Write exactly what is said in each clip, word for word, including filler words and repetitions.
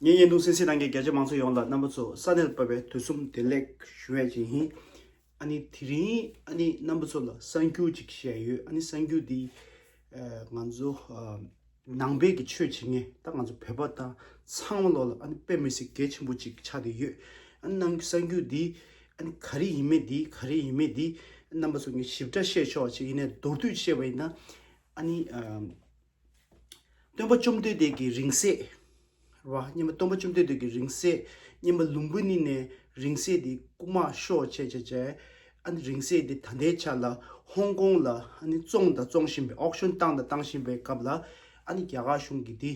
ངའི་བརྙན་ཐུང་གསན་གཟིགས་གནང་མཁན་རྒྱ་ཆེ་མང་ཚོགས་ཡོངས་ལ་རྣམ་པ་ཚོ་ས་གནས་ལ་བབས་པའི་དུས་གསུམ་བདེ་ལེགས་ཞུ་ཡས་ཅིག་ཡིན། ཨ་ནི་དེ་རིང་ཨ་ནི་རྣམ་པ་ཚོ་ལ་གསར་འགྱུར་ཅིག་བཤད་ཡོད། ཨ་ནི་གསར་འགྱུར་འདི་ཨ་ང་ཚོ་ཨ་ནང་པའི་གི་ཆོས་བྱེད་མཁན་ད་ང་ཚོ་བོད་པ་དང་ཚང་མ་ལོག་ལ་ཨ་ནི་དཔེ་མི་སྲིད་གལ་ཆེན་པོ་ཅིག་ཆགས་བསྡད་ཡོད། ཨ་ནི་ནང་གསར་འགྱུར་འདི་ཨ་ནི་ག་རེ་ཡིན་མེད་འདི་ག་རེ་ཡིན་མེད་འདི་རྣམ་པ་ཚོ་ངས་ཞིབ་ཕྲ་བཤད་ཆོག་ཅིག་ཡིན་ནའི་མདོར་བསྡུས་བཤད་པ་ཡིན་ན་ཨ་ནི་ཨ། སྟོན་པ་བཅོམ་ལྡན་འདས་ཀྱི་རིང་བསྲེལ། རེད་བ། སྔོན་མ་སྟོན་པ་བཅོམ་ལྡན་འདས་ཀྱི་རིང་བསྲེལ། སྔོན་མ་ལུམ་བི་ནི་ནས་རིང་བསྲེལ་འདི་རྐུ་མ་ཤོར་བྱས་བྱས་བྱས། ཨ་ནི་རིང་བསྲེལ་འདི་ད་ལྟའི་ཆ་ལ་ཧོང་ཀོང་ལ་ཨ་ནི་བཙོང་དང་བཙོང་བཞིན་པའི་ཨོག་ཤོན་བཏང་དང་བཏང་བཞིན་པའི་སྐབས་ལ་ཨ་ནི་རྒྱ་གར་གཞུང་གིས་འདི་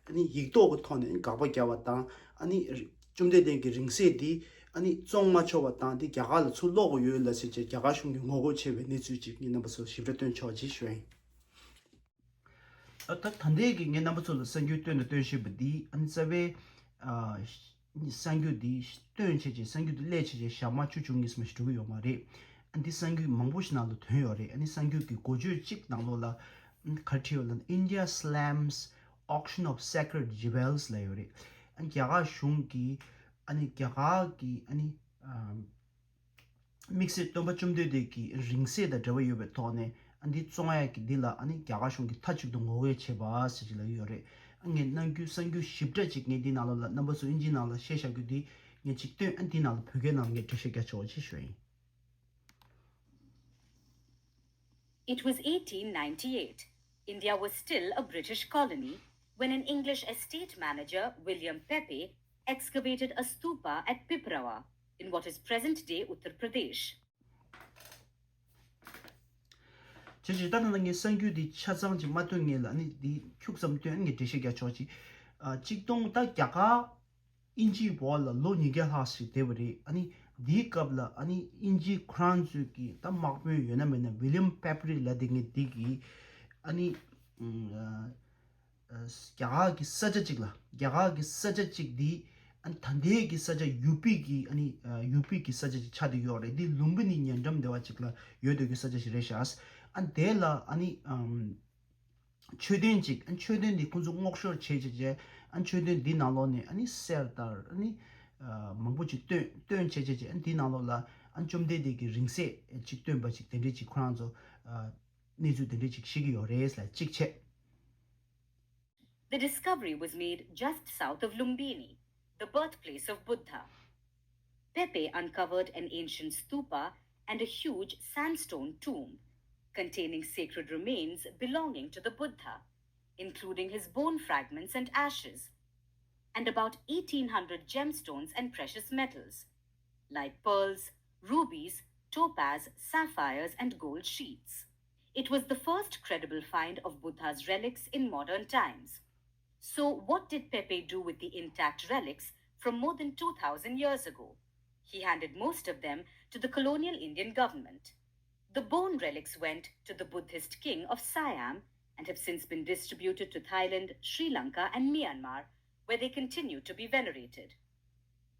ཨ་ནི་ཡིག་ཐོག་གི་ཐོག་ནས་དགག་པ་བརྒྱབ་པ་དང་། ཨ་ནི་བཅོམ་ལྡན་འདས་ཀྱི་རིང་བསྲེལ་འདི་ཨ་ནི་བཙོང་མ་ཆོག་པ་དང་འདི་རྒྱ་གར་ལ་ཚུར་སློག་དགོས་ཡོད་ལ་ཟེར་བྱས་རྒྱ་གར་གཞུང་གིས་ངོ་རྒོལ་བྱས་པའི་གནས་ཚུལ་ཅིག་ངས་རྣམ་པ་ཚོར་ཞིབ་ཕྲ་སྟོན་ཆོག་ཅེས་ཞུ་ཡ་ཡིན། ད་ད་ལྟའི་གི་ངས་རྣམ་པ་ཚོ་ལ་གསར་འགྱུར་སྟོན་དང་སྟོན་བཞིན་པ་འདི་ཨ་ནི་རྩ་བའི་ཨ་གསར་འགྱུར་འདི་སྟོན་བྱས་བྱས་གསར་འགྱུར་འདི་ཀླད་བྱས་བྱས་ཞག་མ་བཅུ་བཅུ་གཉིས་མ་ཞིག་འགྲོ་གི་ཡོད་མ་རེད། ཨ་འདི་གསར་འགྱུར་མང་པོ་ཞིག་ནང་ལ་ཐོན་ཡོད་རེད། ཨ་ནི་གསར་འགྱུར་གི་འགོ་བརྗོད་གཅིག་ནང་ལོགས་ལ་ག་རེ་བྲིས་ཡོད་ལབ་ན། India slams auction of sacred jewels ལབ་ཡོད་རེད། ཨ་ནི་རྒྱ་གར་གཞུང་གིས་ཨ་ནི་རྒྱ་གར་གི་ཨ་ནི་ཨ། དམིགས་བསལ་སྟོན་པ་བཅོམ་ལྡན་འདས་ཀྱི་རིང་བསྲེལ་དང་འབྲེལ་བ་ཡོད་པའི་ཐོག་ནས་ཨ་འདི་བཙོང་ཡག་གི་འདི་ལ་ཨ་ནི་རྒྱ་གར་གཞུང་གིས་མཐའ་གཅིག་ཏུ་ངོ་རྒོལ་བྱས་པ་ཟེར་གྱི་ལབ་ཀྱི་ཡོད་རེད། ཨ་ངས་གནང་རྒྱུའི་གསར་འགྱུར་ཞིབ་ཕྲ་ཅིག་ངས་འདི་ནང་ལོགས་ལ་རྣམ་པ་ཚོ་ཨིན་ཇིའི་ནང་ལ་བཤད་བཞག་རྒྱུ་འདི་ངས་ཅིག་སྟོན། ཨ་འདི་ནང་ལ་བོད་སྐད་ནང་ལ་ངས་འགྲེལ་བཤད་རྒྱག་ཆོག་ཅེས་ཞུ་ཡིན། It was eighteen ninety-eight. India was still a British colony when an English estate manager, William Pepe, excavated a stupa at Piprawa, in what is present-day Uttar Pradesh. བྱས་ཙང་ད་ནང་ལ་ངས་གསར་འགྱུར་འདི་ཆ་ཚང་ཅིག་མ་སྟོན་སྔོན་ལ་ཨ་ནི་འདི་ཁྱུག་ཙམ་སྟོན། ཨ་ནི་ངས་འགྲེལ་བཤད་རྒྱག་ཆོག་ཅིག་ཨ་གཅིག་སྟོང་ད་རྒྱ་གར་ཨིན་ཇིའི་འོག་ལ་ལོ་ཉིས་བརྒྱ་ལྷག་ཞིག་བསྡད་པ་རེད། ཨ་ནི་འདིའི་སྐབས་ལ་ཨ་ནི་ཨིན་ཇི་ཁོ་རང་ཚོས་ཀྱི་ད་དམག་དཔོན་ཡོད་ན་མེད་ན་ཝི་ལི་ཡམ་པེ་པེ་རི་ལབ་བསྡད་མཁན་འདི་གིས་ཨ་ནི་ཨ་རྒྱ་གར་གྱི་ས་ཆ་གཅིག་ལ། རྒྱ་གར་གྱི་ས་ཆ་གཅིག་འདི་ཨ་ནི་ད་ལྟའི་གི་ས་ཆ་ཡུ་པི་གི་ཨ་ནི་ཨ་ཡུ་པི་གི་ས་ཆ་ཅིག་ཆགས་བསྡད་ཡོད་རེད། འདི་ལུམ་བི་ནི་ཉེ་འགྲམ་དེ་བ་ཅིག་ལ་ཡོད་བསྡད་ཀྱི་ས་ཆ་ཞིག་རེད་ཤག་ཨ་ནི་དེ་ལ་ཨ་ནི་ཨམ། མཆོད་རྟེན་ཅིག་ཨ་མཆོད་རྟེན་འདི་ཁོང་ཚོ་སྔོག་བཤེར་བྱས་བྱས་བྱས། ཨ་མཆོད་རྟེན་འདི་ནང་ལོགས་ནས་ཨ་ནི་གསེར་དང་ཨ་ནི་ཨ་མང་པོ་ཅིག་བཏོན་བཏོན་བྱས་བྱས་བྱས། ཨ་འདི་ནང་ལོགས་ལ་ཨ་བཅོམ་ལྡན་འདས་ཀྱི་རིང་བསྲེལ་ཅིག་བཏོན་པ་ཅིག་དེ་འདྲས་ཅིག་ཁོ་རང་ཚོ་ཨ་གནས་ཚུལ་དེ་འདྲས་ཅིག་ཤེས་ཀྱི་ཡོད་རེད་ལ་གཅིག་བྱས། The discovery was made just south of Lumbini, the birthplace of Buddha. Pepe uncovered an ancient stupa and a huge sandstone tomb containing sacred remains belonging to the Buddha, including his bone fragments and ashes, and about eighteen hundred gemstones and precious metals, like pearls, rubies, topaz, sapphires, and gold sheets. It was the first credible find of Buddha's relics in modern times. So, what did Pepe do with the intact relics from more than two thousand years ago? He handed most of them to the colonial Indian government. The bone relics went to the Buddhist king of Siam and have since been distributed to Thailand, Sri Lanka, and Myanmar, where they continue to be venerated.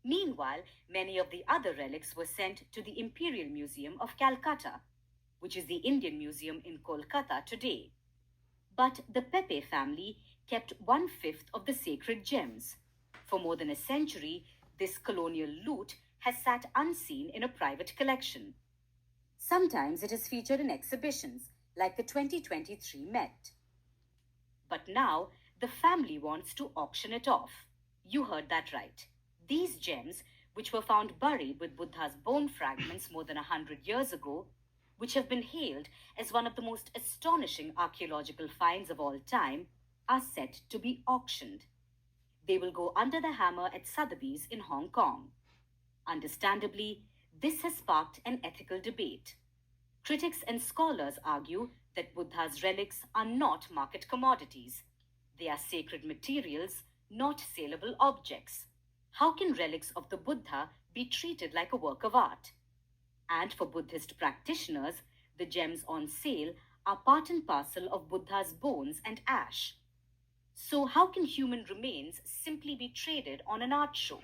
Meanwhile, many of the other relics were sent to the Imperial Museum of Calcutta, which is the Indian Museum in Kolkata today. But the Pepe family kept one fifth of the sacred gems. For more than a century, this colonial loot has sat unseen in a private collection. Sometimes it is featured in exhibitions like the twenty twenty-three Met. But now, the family wants to auction it off. You heard that right. These gems, which were found buried with Buddha's bone fragments more than a hundred years ago, which have been hailed as one of the most astonishing archaeological finds of all time, are set to be auctioned. They will go under the hammer at Sotheby's in Hong Kong. Understandably, this has sparked an ethical debate. Critics and scholars argue that Buddha's relics are not market commodities. They are sacred materials, not saleable objects. How can relics of the Buddha be treated like a work of art? And for Buddhist practitioners, the gems on sale are part and parcel of Buddha's bones and ash. So, how can human remains simply be traded on an art show?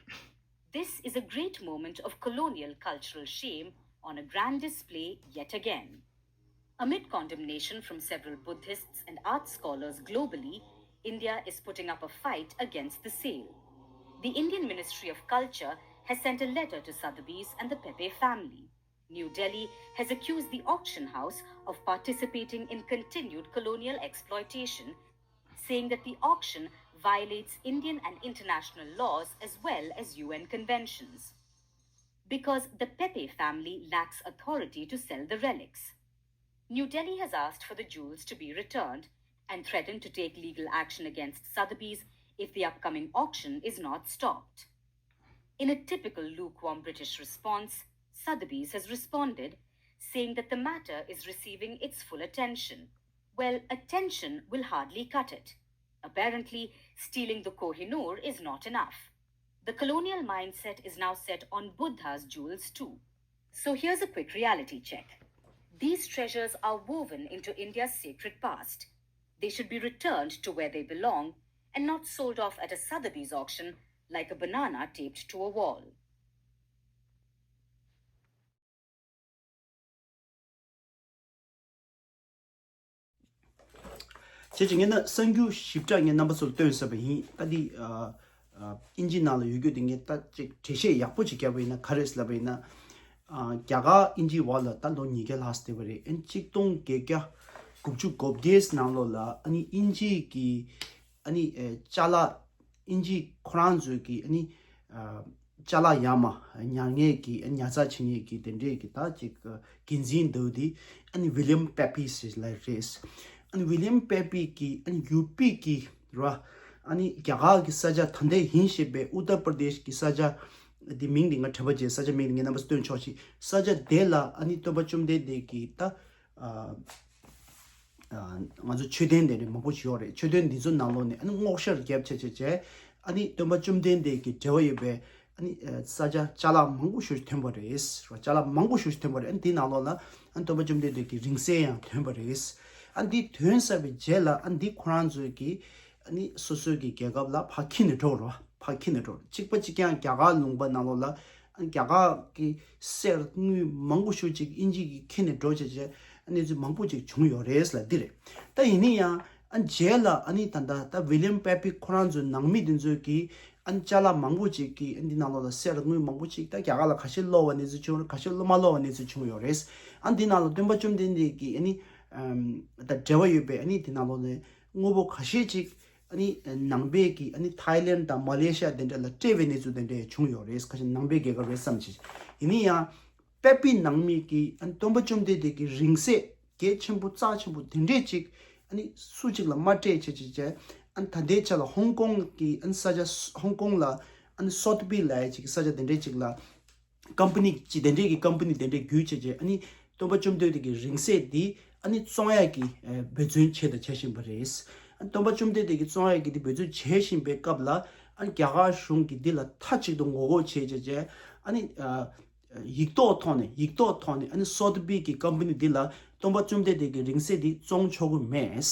This is a great moment of colonial cultural shame on a grand display yet again. Amid condemnation from several Buddhists and art scholars globally, India is putting up a fight against the sale. The Indian Ministry of Culture has sent a letter to Sotheby's and the Pepe family. New Delhi has accused the auction house of participating in continued colonial exploitation, saying that the auction violates Indian and international laws as well as U N conventions. Because the Pepe family lacks authority to sell the relics. New Delhi has asked for the jewels to be returned and threatened to take legal action against Sotheby's if the upcoming auction is not stopped. In a typical lukewarm British response, Sotheby's has responded, saying that the matter is receiving its full attention. Well, attention will hardly cut it. Apparently, stealing the Kohinoor is not enough. The colonial mindset is now set on Buddha's jewels too. So here's a quick reality check. These treasures are woven into India's sacred past. They should be returned to where they belong and not sold off at a Sotheby's auction like a banana taped to a wall. བྱས་ཙང་ངས་ན་གསར་འགྱུར་ཞིབ་ཕྲ་ངས་རྣམ་པ་ཚོར་སྟོན་ཟེར་བ་ཡིན། ད་འདི་ཨ་ཨ་ཨིན་ཇི་ནང་ལ་ཡོད་རྒྱུ་དེ་ངས་ད་ཅིག་འགྲེལ་བཤད་ཡག་པོ་ཅིག་བརྒྱབ་པ་ཡིན་ན་ག་རེ་ཟེར་ལབ་པ་ཡིན་ན། ཨ་རྒྱ་གར་ཨིན་ཇིའི་བར་ལ་ད་ལོ་ཉིས་བརྒྱ་ལྷག་ཙམ་བསྡད་པ་རེད། ཨ་ནི་གཅིག་སྟོང་བརྒྱད་བརྒྱ་དགུ་བཅུ་གོ་བརྒྱད་ནང་ལོགས་ལ་ཨ་ནི་ཨིན་ཇི་གི་ཨ་ནི་ཨེ་ཅ་ལག་ཨིན་ཇི་ཁོ་རང་ཚོའི་གི་ཨ་ནི་ཨ་ཅ་ལག་ཡར་མར་ཉར་མཁན་གྱི་ཨ་ཉར་ཚགས་བྱེད་མཁན་གྱི་དེ་འདྲའི་གི་ད་ཅིག་འགན་འཛིན་འདུག་དེ་ཨ་ནི་ཝི་ལི་ཡམ་པེ་པི་ཟེར་ལབ་རེད། ཨ་ནི་ཝི་ལི་ཡམ་པེ་པི་གི་ཨ་ནི་ཡུ་པི་གི་ར་ཨ་ནི་རྒྱ་གར་གི་ས་ཆ་ད་ལྟའི་ཡིན་ཞེས་པའི་ཨུ་ཏར་པར་དེཤ་གི་ས་ཆ་དེ་མིང་དེ་ང་དྲན་པ་བརྗེད། ས་ཆ་མིང་དེ་ངས་རྣམ་པ་སྟོན་ཆོག་ཅིག་ས་ཆ་དེ་ལ་ཨ་ནི་སྟོན་པ་བཅོམ་ལྡན་འདས་ཀྱི་ད་ཨ་ང་ཚོ་མཆོད་རྟེན་དེ་འདྲ་མང་པོ་ཞིག་ཡོད་རེད། མཆོད་རྟེན་འདི་ཚོ་ནང་ལོགས་ནས་ཨ་ནི་སྔོག་བཤེར་རྒྱབ་བྱས་བྱས་བྱས་ཨ་ནི་སྟོན་པ་བཅོམ་ལྡན་འདས་ཀྱི་འབྲེལ་བ་ཡོད་པའི་ཨ་ནི་ས་ཆ་ཅ་ལག་མང་པོ་ཞིག་ཐོན་པ་རེད། ཅ་ལག་མང་པོ་ཞིག་ཐོན་པ་རེད། ཨ་ནི་འདི་ནང་ལོགས་ལ་ཨ་ནི་སྟོན་པ་བཅོམ་ལྡན་འདས་ཀྱི་རིང་བསྲེལ་ཡང་ཐོན་པ་རེད། ཨ་ནི་འདི་ཐོན་ཚར་བའི་རྗེས་ལ་ཨ་ནི་འདི་ཁོ་རང་ཚོའི་གི་ཨ་ནི་སོ་སོའི་གི་རྒྱལ་ཁབ་ལ་ཕར་འཁྱེར་ནས་འགྲོ་རོགས། ཕར་འཁྱེར་ནས་འགྲོ་རོགས། གཅིག་པ་གཅིག་རྐྱང་རྒྱ་གར་ལུང་པ་ནང་ལོགས་ལ་ཨ་ནི་རྒྱ་གར་གི་གསེར་དངུལ་མང་པོ་ཞིག་ཅིག་ཨིན་ཇི་གིས་འཁྱེར་ནས་འགྲོ་བྱས་བྱས་ཨ་ནི་ཚོ་མང་པོ་ཅིག་བྱུང་ཡོད་རེད་ལབ་འདི་རེད། ད་ཡིན་ན་ཡང་ཨ་ནི་རྗེས་ལ་ཨ་ནི་ད་ལྟ་ད་ཝི་ལི་ཡམ་པེ་པི་ཁོ་རང་ཚོའི་ནང་མི་དེ་ཚོས་གི་ཨ་ནི་ཅ་ལག་མང་པོ་ཅིག་གི་ཨ་ནི་འདི་ནང་ལོགས་ལ་གསེར་དངུལ་མང་པོ་ཅིག་ད་རྒྱ་གར་ལ་ཁ་ཤས་སློག་པ་ནས་ཚུལ་བྱུང་རེད། ཁ་ཤས་སློག་མ་སློག་པ་ནས་ཚུལ་བྱུང་ཡོད་རེད། ཨ་ནི་འདི་ནང་ལ་སྟོན་པ་བཅོམ་ལྡན་འདས་ཀྱི་ཨ་ནི་ད་འབྲེལ་བ་ཡོད་པའི་ཨ་ནི་འདི་ནང་ལོགས་ནས་དངོས་པོ་ཁ་ཤས་ཅིག་ཨ་ནི་ནང་པའི་གི་ཨ་ནི་ཐའི་ལེན་དང་མ་ལེ་ཤི་ཡ་དེ་འདྲ་ལ་སྤྲད་པའི་གནས་ཚུལ་དེ་འདྲ་བྱུང་ཡོད་རེད། ཁ་ཤས་ནང་པའི་རྒྱལ་ཁབ་རེད་བསམ་ཅིག་ཡིན་ན་ཡང་པེ་པི་ནང་མི་གི་ཨ་ནི་སྟོན་པ་བཅོམ་ལྡན་འདས་ཀྱི་རིང་བསྲེལ་གལ་ཆེན་པོ་རྩ་ཆེན་པོ་དེ་འདྲས་ཅིག་ཨ་ནི་སུ་གཅིག་ལ་མ་སྤྲད་བྱས་བྱས་བྱས་ཨ་ནི་ད་ལྟའི་ཆ་ལ་ཧོང་ཀོང་གི་ཨ་ནི་ས་ཆ་ཧོང་ཀོང་ལ་ཨ་ནི་སོ་ཐི་པི་ལབ་ཡ་ཅིག་ས་ཆ་དེ་འདྲས་ཅིག་ལ་ཀམ་པ་ནི་ཅིག་དེ་འདྲས་ཀྱི་ཀམ་པ་ནི་དེ་འདྲས་བརྒྱུད་བྱས་བྱས་ཨ་ནི་སྟོན་པ་བཅོམ་ལྡན་འདས་ཀྱི་རིང་བསྲེལ་འདི་ཨ་ནི་བཙོང་ཡ་གི་འབད་བརྩོན་བྱས་དང་བྱེད་བཞིན་པ་རེད། ཨ་ནི་སྟོན་པ་བཅོམ་ལྡན་འདས་ཀྱི་བཙོང་ཡ་གི་འདི་འབད་བརྩོན་བྱེད་བཞིན་པའི་སྐབས་ལ་ཨ་ནི་རྒྱ་གར་གཞུང་གིས་འདི་ལ་མཐའ་གཅིག་ཏུ་ངོ་རྒོལ་བྱས་བྱས་བྱས་ཨ་ནི་ཡིག་ཐོག་ཐོག་ནས་ཡིག་ཐོག་ཐོག་ནས་ཨ་ནི་སོ་ཐི་པི་གི་ཀམ་པ་ནི་འདི་ལ་སྟོན་པ་བཅོམ་ལྡན་འདས་ཀྱི་རིང་བསྲེལ་འདི་བཙོང་ཆོག་གི་མེད།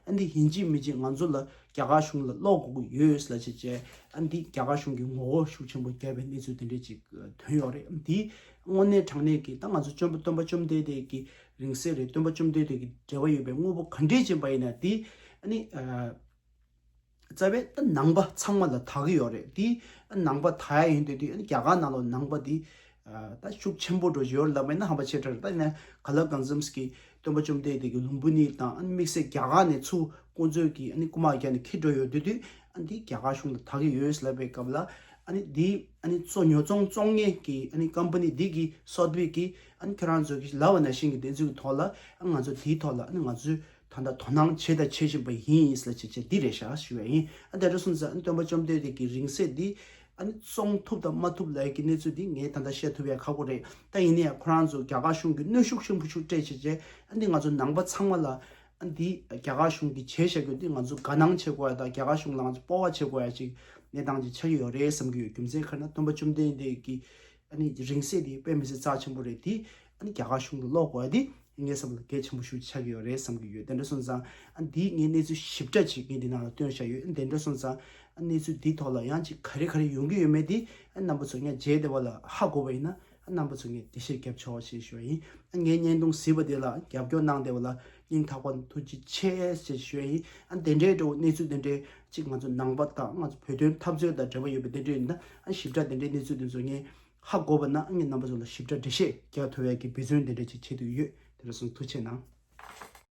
ཨ་ནི་ཡིན་གཅིག་མིན་གཅིག་ང་ཚོ་ལ་རྒྱ་གར་གཞུང་ལ་སློག་དགོས་ཀྱི་ཡོད་ལབ་བྱས་བྱས་ཨ་ནི་འདི་རྒྱ་གར་གཞུང་གིས་ངོ་རྒོལ་ཤུགས་ཆེན་པོ་བརྒྱབ་པའི་གནས་ཚུལ་དེ་འདྲས་ཅིག་ཐོན་ཡོད་རེད། འདི་དངོས་གནས་དྲང་གནས་ཀྱི་ད་ང་ཚོ་བཅོམ་པ་སྟོན་པ་བཅོམ་ལྡན་འདས་ཀྱི་རིང་བསྲེལ་རེད། སྟོན་པ་བཅོམ་ལྡན་འདས་ཀྱི་འབྲེལ་བ་ཡོད་པའི་དངོས་པོ་ག་འདྲས་ཅིག་ཡིན་པ་ཡིན་ན་འདི་ཨ་ནི་རྩ་བའི་ད་ནང་པ་ཚང་མ་ལ་དག་གི་ཡོད་རེད། དེ་ནང་པ་དག་ཡ་ཡིན་དུས་དེ་རྒྱ་གར་ནང་ལ་ནང་པ་དེ་ད་ཤུགས་ཆེན་པོ་འགྲོ་བཞིན་ཡོད་རེད་ལབ་པ་ཡིན་ན་ཧམ་པ་ཆེ་དྲགས་རེད། ད་ཡིན་ན་ག་ལ་གང་འཚམས་ཀྱི་སྟོན་པ་བཅོམ་ལྡན་འདས་ཀྱི་ལུམ་བི་ནི་དང་ཨ་ནི་དམིགས་བསལ་རྒྱ་གར་ནས་ཚུར་ཁོང་ཚོས་ཀྱི་ཨ་ནི་རྐུ་མ་རྒྱག་ནས་འཁྱེར་འགྲོ་ཡོད་དུས་དུས་ཨ་ནི་དེ་རྒྱ་གར་གཞུང་ལ་དག་གི་ཡོད་ལབ་པའི་སྐབས་ལ་ཨ་ནི་དེ་ཨ་ནི་བཙོང་ཉོ་ཚོང་བཙོང་མཁན་གྱི་ཨ་ནི་ཀམ་པ་ནི་དེ་གི་སོ་ཐི་པི་གི་ཨ་ནི་ཁྱེད་རང་ཚོས་ཀྱི་ལབ་པ་ནང་བཞིན་གྱི་བདེན་ཚིག་གི་ཐོག་ལ་ཨ་ང་ཚོ་དེའི་ཐོག་ལ་ཨ་ནི་ང་ཚོས་ད་ལྟ་དོ་སྣང་བྱས་དང་བྱེད་བཞིན་པ་ཡིན་ལབ་བྱས་བྱས་འདི་རེད་ཤག་ཞུ་བ་ཡིན། ཨ་དེ་འདྲ་སོང་ཙང་ཨ་ནི་སྟོན་པ་བཅོམ་ལྡན་འདས་ཀྱི་རིང་བསྲེལ་འདི་ཨ་ནི་བཙོང་ཐུབ་དང་མ་ཐུབ་ལབ་ཀྱི་གནས་ཚུལ་འདི་ངས་ད་ལྟ་བཤད་ཐུབ་ཡ་ཁག་པོ་རེད། ད་ཡིན་ན་ཡང་ཁོ་རང་ཚོ་རྒྱ་གར་གཞུང་གིས་གནོན་ཤུགས་ཆེན་པོ་ཞིག་སྤྲད་བྱས་བྱས་ཨ་ནི་ང་ཚོ་ནང་པ་ཚང་མ་ལ་ཨ་ནི་འདི་རྒྱ་གར་གཞུང་གིས་བྱས་བཞག་རྒྱུ་འདི་ང་ཚོ་དགའ་སྣང་བྱེད་དགོས་ཡ་དང་རྒྱ་གར་གཞུང་ལ་ང་ཚོ་སྤོབས་པ་བྱེད་དགོས་ཡ་ཅིག་གནས་སྟངས་ཅིག་ཆགས་ཀྱི་ཡོད་རེད་བསམ་གྱི་ཡོད། རྒྱུ་མཚན་ག་རེ་ན་སྟོན་པ་བཅོམ་ལྡན་འདས་ཀྱི་ཨ་ནི་རིང་བསྲེལ་དེ་དཔེ་མི་སྲིད་རྩ་ཆེན་པོ་རེད། དེ་ཨ་ནི་རྒྱ་གར་གཞུང་ལ་སློག་དགོས་ཡ་དེ་ངའི་བསམ་པ་ལ་གལ་ཆེན་པོ་ཞིག་ཆགས་ཀྱི་ཡོད་རེད་བསམ་གྱི་ཡོད། དེ་འདྲ་སོང་ཙང་ཨ་འདི་ངས་གནས་ཚུལ་ཞིབ་ཕྲ་ཅིག་ངས་འདི་ནང་ལ་བཏོན་བཞག་ཡོད། དེ་འདྲ་སོང་ཙང་ཨ་གནས་ཚུལ་འདི་ཐོག་ལ་ཡང་ཅིག་ག་རེ་ག་རེ་ཡོང་གི་ཡོད་མེད་དེ་ཨ་རྣམ་པ་ཚོ་ངས་རྗེས་དེ་བ་ལ་ཧ་གོ་བ་ཡིན་ན་ཨ་རྣམ་པ་ཚོ་ངས་འགྲེལ་བཤད་རྒྱབ་ཆོག་ཅེས་ཞུ་བ་ཡིན། ཨ་ངའི་བརྙན་ཐུང་གཟིགས་པ་དེ་ལ་རྒྱབ་སྐྱོར་གནང་བསྡད་པ་ལ་སྙིང་ཐག་པ་ནས་ཐུགས་རྗེ་ཆེ་ཞེས་ཞུ་བ་ཡིན། ཨ་དེ་འདྲའི་འགྲོ་གནས་ཚུལ་དེ་འདྲའི་ གཅིག་ང་ཚོ་ནང་པ་དང་ང་ཚོ་བོད་དོན་འཐབ་རྩོད་དང་འབྲེལ་བ་ཡོད་པའི་དེ་འདྲ་ཡིན་ན། ཨ་ཞིབ་ཕྲ་དེ་འདྲའི་གནས་ཚུལ་དེ་ཚོ་ངས་ཧ་གོ་བ་ན། ཨ་ངས་རྣམ་པ་ཚོ་ལ་ཞིབ་ཕྲ་འགྲེལ་བཤད་རྒྱག་ཐུབ་ཡག་གི་འབད་བརྩོན་དེ་འདྲ་ཅིག་བྱེད་འདོད་ཡོད། དེ་འདྲ་སོང་། ཐུགས་རྗེ་གནང་།